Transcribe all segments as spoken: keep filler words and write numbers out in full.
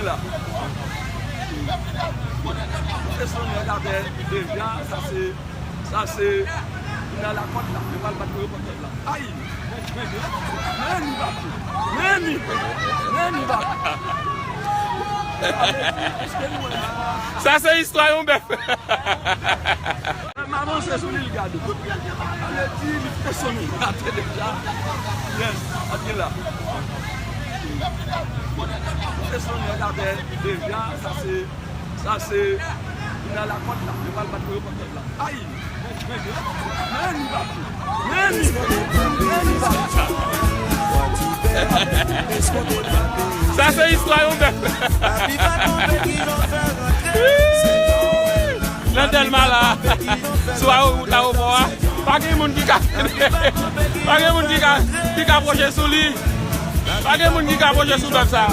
La. Tout estonè k atè deja, sa se, sa se, li nan lakòt la, yo pral bat pou yo pran kòt la. Ay! Men li, men li, men li, men li. Sa se istwa yon bèf. M avanse sou li, l gade. Ale di li fè son li gate deja. Yes, ap gen la. Fè son li gate deja, sa se, sa se, li nan lakòt la. Yo pral bat pou yo pran kòt la. Ay! Men li, men li, men li, men li. Sa se istwa yon bèf. Nan Dèlma la, sou awo-, wout ayewopò a, pa gen moun ki ka, pa gen moun ki ka, ki ka pwoche sou li. Pa gen moun ki ka pwoche sou bèf sa.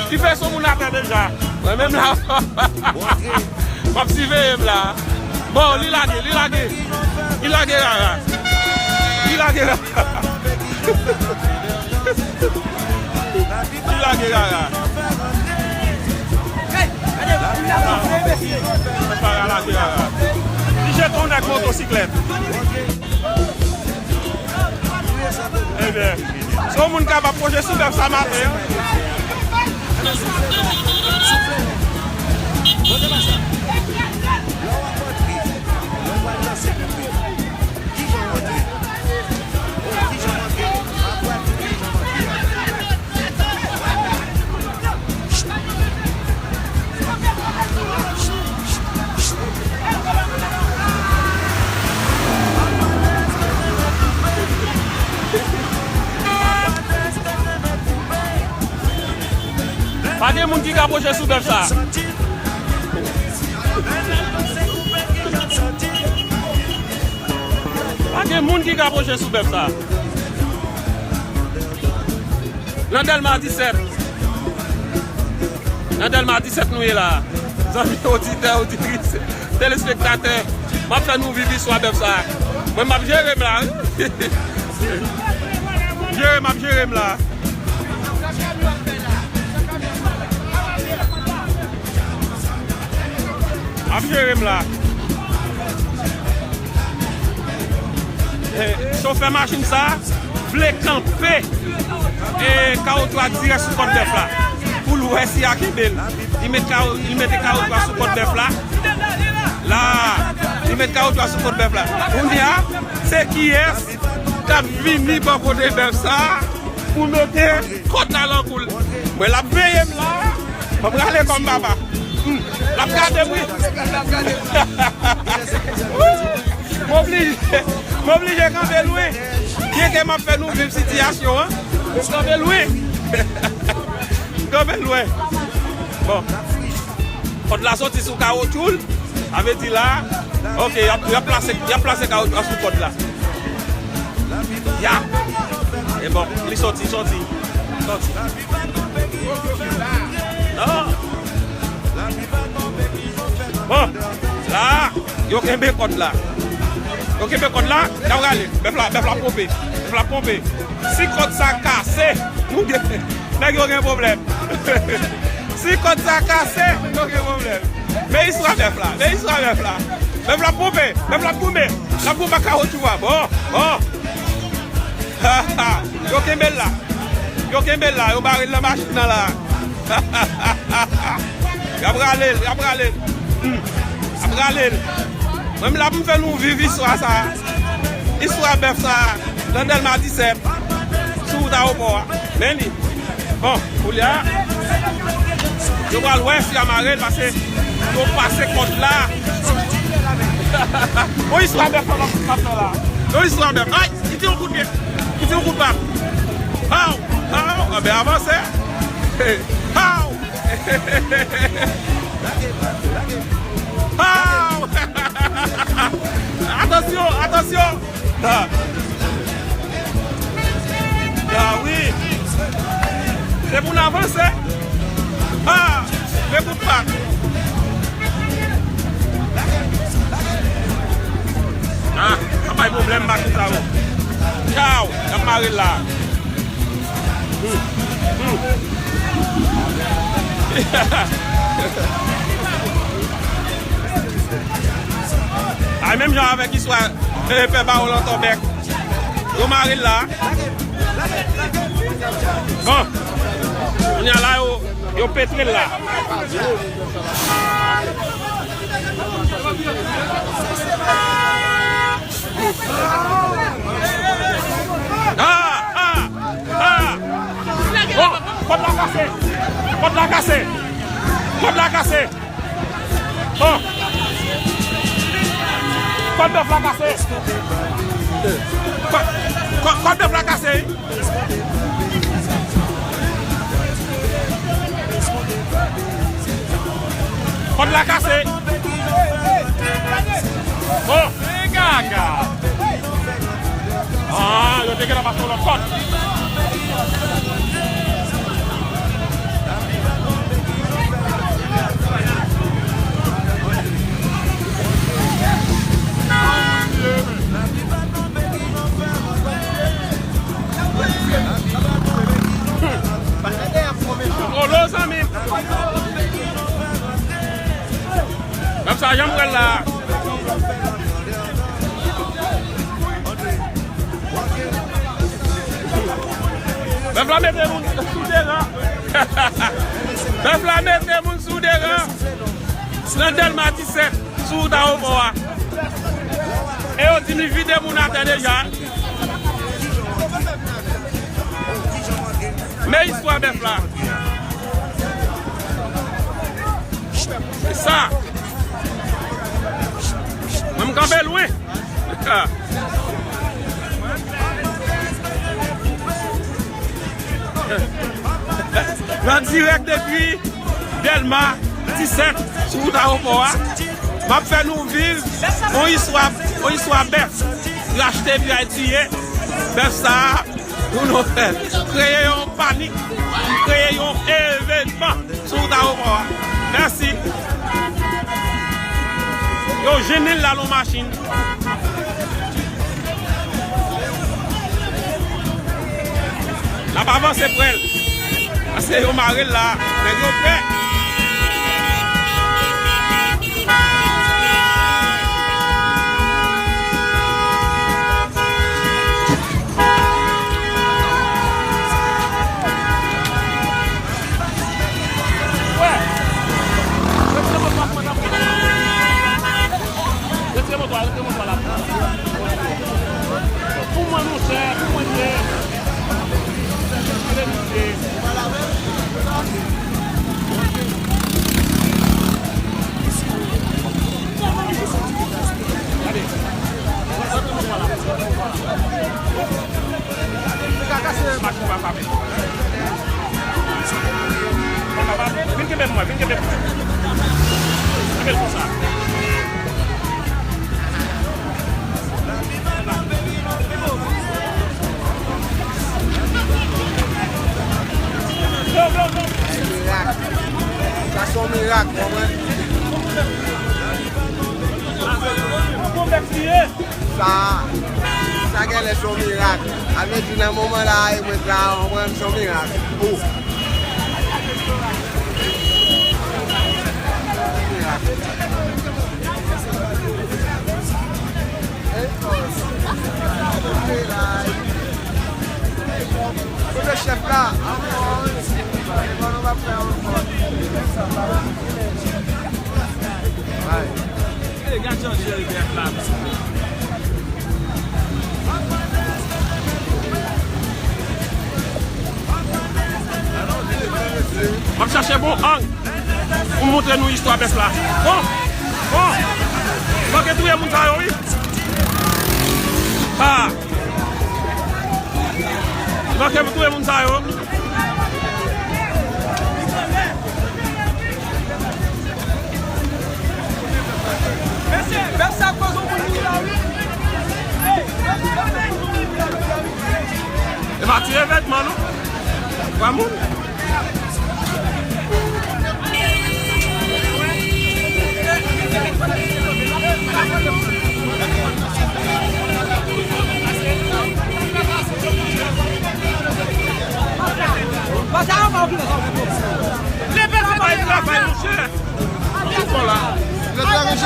Li fè son moun atè deja. Mwen menm la, m ap siveye m la. Bon, li lage, li lage. Li lage rara. Li lage rara. Li lage rara. Para lage rara. Li jete yon nèg motosiklèt. Ebyen, se yon moun k ap pwoche sou bèf sa maten an. Pa gen moun ki ka pwoche sou bèf sa. Pa gen moun ki ka pwoche sou bèf sa. Nan Dèlma disèt. Nan Dèlma disèt nou ye la. Zanmi oditè, oditris, telespektatè, m ap fè nou viv istwa bèf sa. Mwen, m ap jere m la, wi. Jere m ap jere m la. M ap jere m la. E, chofè machin sa vle kanpe, e, kawotchou a dirèk sou kòt bèf la. Pou l wè si a kenbe l. Li met kawo-, li mete kawotchou a sou kòt bèf la. La, li met kawotchou a sou kòt bèf la. Kounye a, se kiyès k ap vini bò kote bèf sa pou mete kòt la nan kou l. Mwen, l ap veye m la. Mwen prale kòm papa. Hmm. L ap gade m, wi. M oblije, m oblije kanpe lwen. Byenke m ap fè nou viv sitiyasyon an. M kanpe lwen. M kanpe lwen. Bon. Kòd la soti sou kawotchou l. Sa vle di la, ok, y ap, y ap plase, y ap plase kawotchou a sou kòd la. Ya. E bon, li soti, soti. Soti. Non. Bon, la, yo kenbe kòd la. Yo kenbe kòd la, y ap rale. Bèf la, bèf la ponpe. Bèf la ponpe. Si kòd sa kase, nou gen, nèg yo gen pwoblèm. Si kòd sa kase, yo gen pwoblèm. Men istwa bèf la, men istwa bèf la. Bèf la ap ponpe, bèf la ap ponpe. L ap ponpe ak kawotchou a. Bon, bon. Yo kenbe l la. Yo kenbe l la, yo bare l nan machin nan la. Y ap rale l, y ap rale l. Hmm. Y ap rale l. Mwen, m la pou m fè nou viv istwa sa. Istwa bèf sa. Nan Dèlma disèt. Sou wout ayewopò a. Men li. Bon, koulye a, yo pral wè si y a mare l, paske yo pase kòd la. Yon istwa bèf la, n ap fè la. Yon istwa bèf. Ay, li te yon kout pye. Li te yon kout bak. Haw, haw, anben avanse. Haw. Haw. Atansyon, atansyon. Ha. Ah wi. Se pou n avanse. Ha. Men kout bak. Ah, pa bay pwoblèm bak sa yo. Chaw, y ap mare l la. Hmm. Hmm. Y Ay, menm jan avèk istwa, eh, fè bawon lan tòbèk. Yo mare l la. Bon. Kounye a la, yo, yo petre l la. Ah, ah, ah. Bon, kòd la kase. Kòd la kase. Kòd la kase. Bon. Kòd bèf la kase. Kòd, kòd, kòd bèf la kase. Kòd la kase. Bon, e gaga. Ah, yo te gentan pase yon lòt kòd. Polo, zanmi m. Menm sa, jan m wè l la. Bèf la mete moun sou deran. Bèf la mete moun sou deran. Nan Dèlma disèt, sou wout ayewopò a. E yo di m li vide moun atè deja. Men istwa bèf la. Se sa. Mwen, m kanpe lwen. An dirèk depi Dèlma disèt, sou wout ayewopò a. M ap fè nou viv yon istwa, yon istwa bèf. Rachte epi al tiye. Bèf sa a, pou nou fè l. Kreye yon panik, kreye yon evènman sou wout ayewopò a. Mèsi. Yo jennen l la nan machin. N ap avanse prè l. Paske yo mare l la. Nèg yo prè. Retire moto a, retire moto a la. Pou mwen, monchè, pou mwen, monchè. Vin kenbe pou mwen, vin kenbe pou mwen. Kenbe l konsa. Mirak. Sa se yon mirak, konprann? Sa, sa genlè se yon mirak. Sa vle di nan moman la, e mwen la, konprann, se yon mirak. Oh. Mirak. Kote chèf la? Ankò. Ankò nou pa fè ankò. Ay. Gade jan jere bèf la. M ap chache bon ang pou m montre nou istwa bèf la. Bon, bon. Manke touye moun sa yo, wi. Ah. Manke touye moun sa yo. Mesye, bèf sa koz yon moun mouri la, wi. Hey, bèf sa koz yon moun mouri la, mesye. E pa ti evènman, non. Twa moun.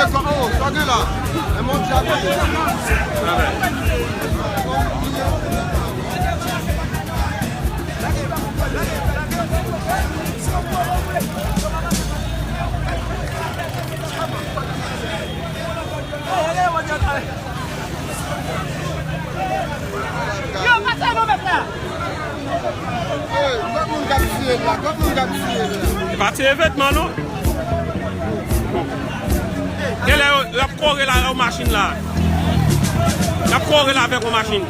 Oh, sa gen la. E mondyal li ye. Yo, pase nou mèt la. Hey, kot moun k ap tiye l la? Kot moun k ap tiye l la? E pa ti evènman, non. Genlè yo, y ap kore la yon machin la. Y ap kore la avèk yon machin.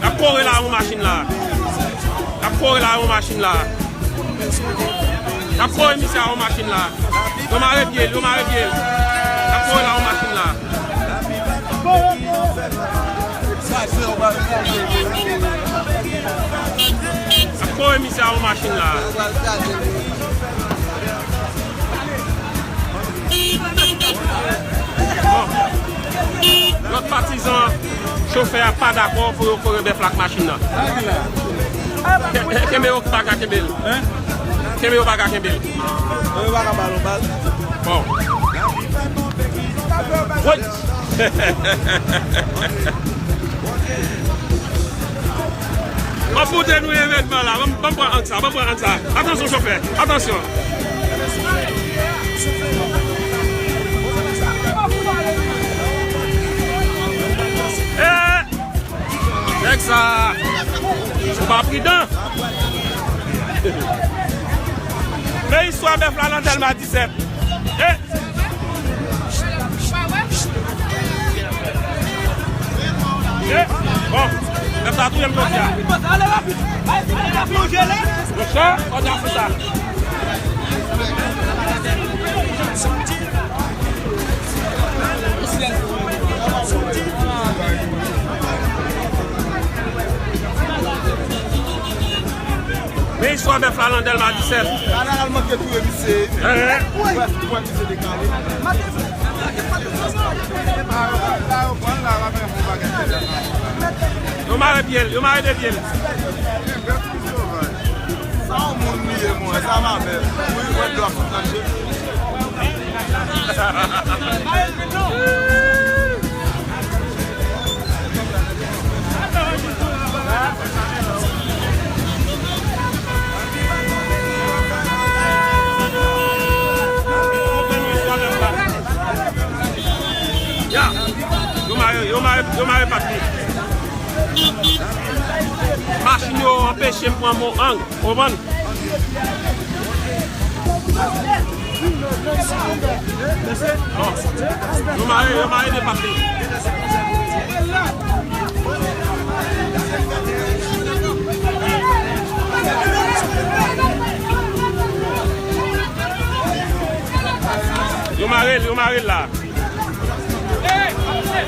Y ap kore la yon machin la. Y ap kore la yon machin la. Y ap kore misye a yon machin la. Yo mare pye l, yo mare pye l. Y ap kore la yon machin la. Y ap kore misye a yon machin la. Bon. Lòt patizan chofè a pa dakò pou yo kore bèf la ak machin nan. Ke-, ke-, kenbe yo pa ka kenbe l. Kenbe yo pa ka kenbe l. Bon. Woy! M ap montre nou evènman la. Ban m, ban m pran ang sa, ban m pran ang sa. Atansyon, chofè. Atansyon. Eh! Nèg sa, ou pa pridan. Men istwa bèf la nan Dèlma disèt. Eh! Eh, bon, bèf sa touye m jodi a. Monchè, kòd ap fè sa. Men istwa bèf la nan Dèlma disèt. Kanal al manke touye misye. Hein? Prèske pran misye dekale. Yo mare pye l, yo mare de pye l. Sa yon moun li ye, mwen, sa pa bèl. Wi, mwen dwa fout nan je. Ya, yo mare, yo mare, yo mare pat li. Machin yo anpeche m pran mo ang. Konprann? Bon. Yo mare, yo mare de pati. Yo mare l, yo mare l la.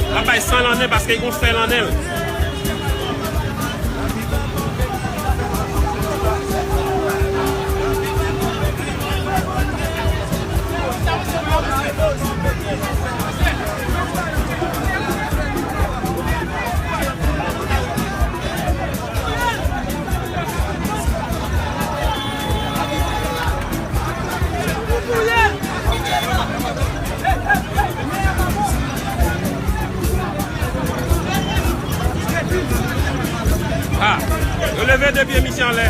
L ap bay san nan nen paske l gon fè nan nen l. Ah, yo leve de pye misye anlè.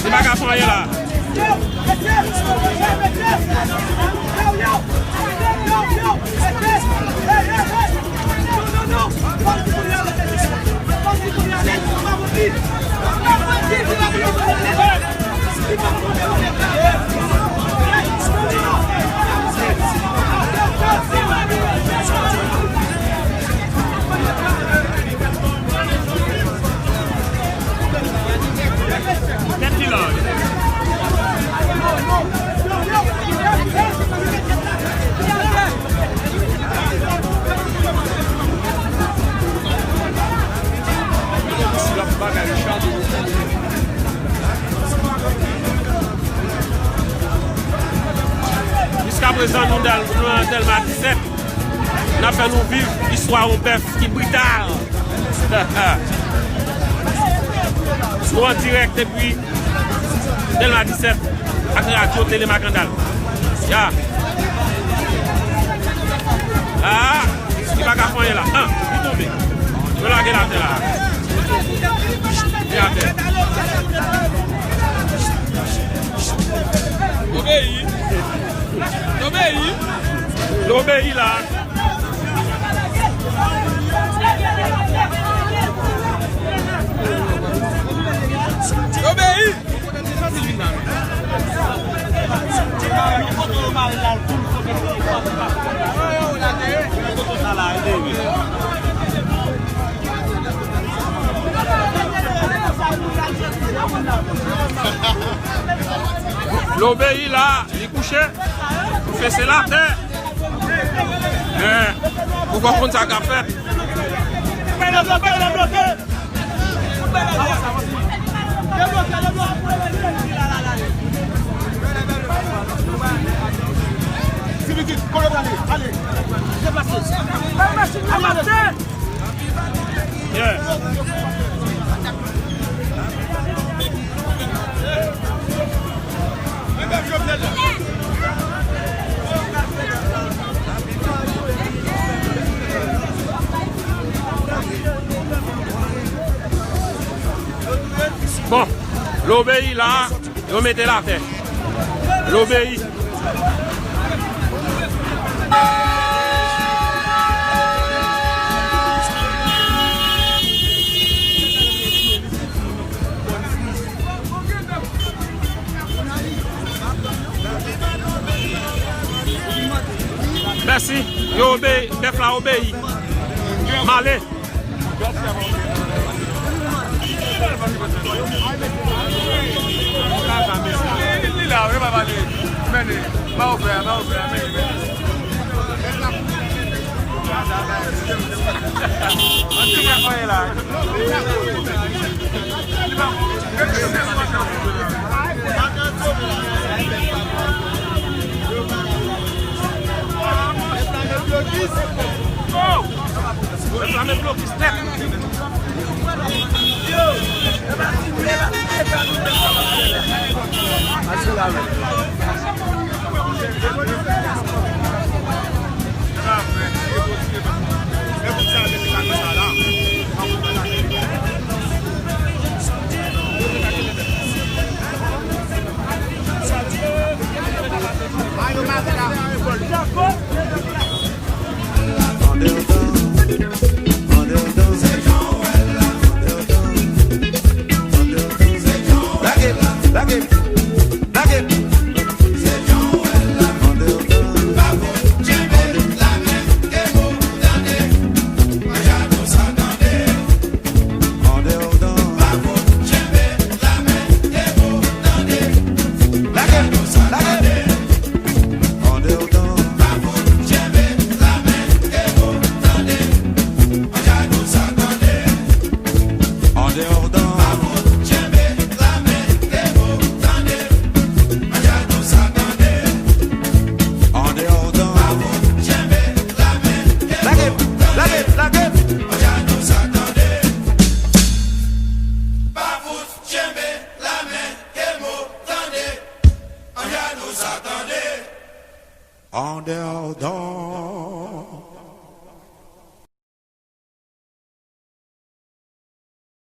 Li pa ka fè anyen la. Jiskaprezan, nou nan, nou nan Dèlma disèt. N ap fè nou viv istwa yon bèf ki brital. Nou an dirèk depi Dèlma disèt. Ak radyo Tele Makandal. Ya. Ah, li pa ka fè anyen la. Ah, li tonbe. Yo lage l atè la. Li atè. Obeyi. Obeyi. Obeyi la. Obeyi. L obeyi la, li kouche, ou fese l atè. Men, ou pa konn sa k ap fèt. Ti pitit, kote w prale? Ale. Deplase. Al mache. Al mache. Yeah. Bon, l obeyi la, yo mete l atè. L obeyi. Mèsi. Yo obeyi. Bèf la obeyi. M ale. Li la, wi, pa pale. Mennen. Ba ou fè a, ba ou fè a, mennen, mennen. An ti gade la. Oh! Reklame blokis nèt.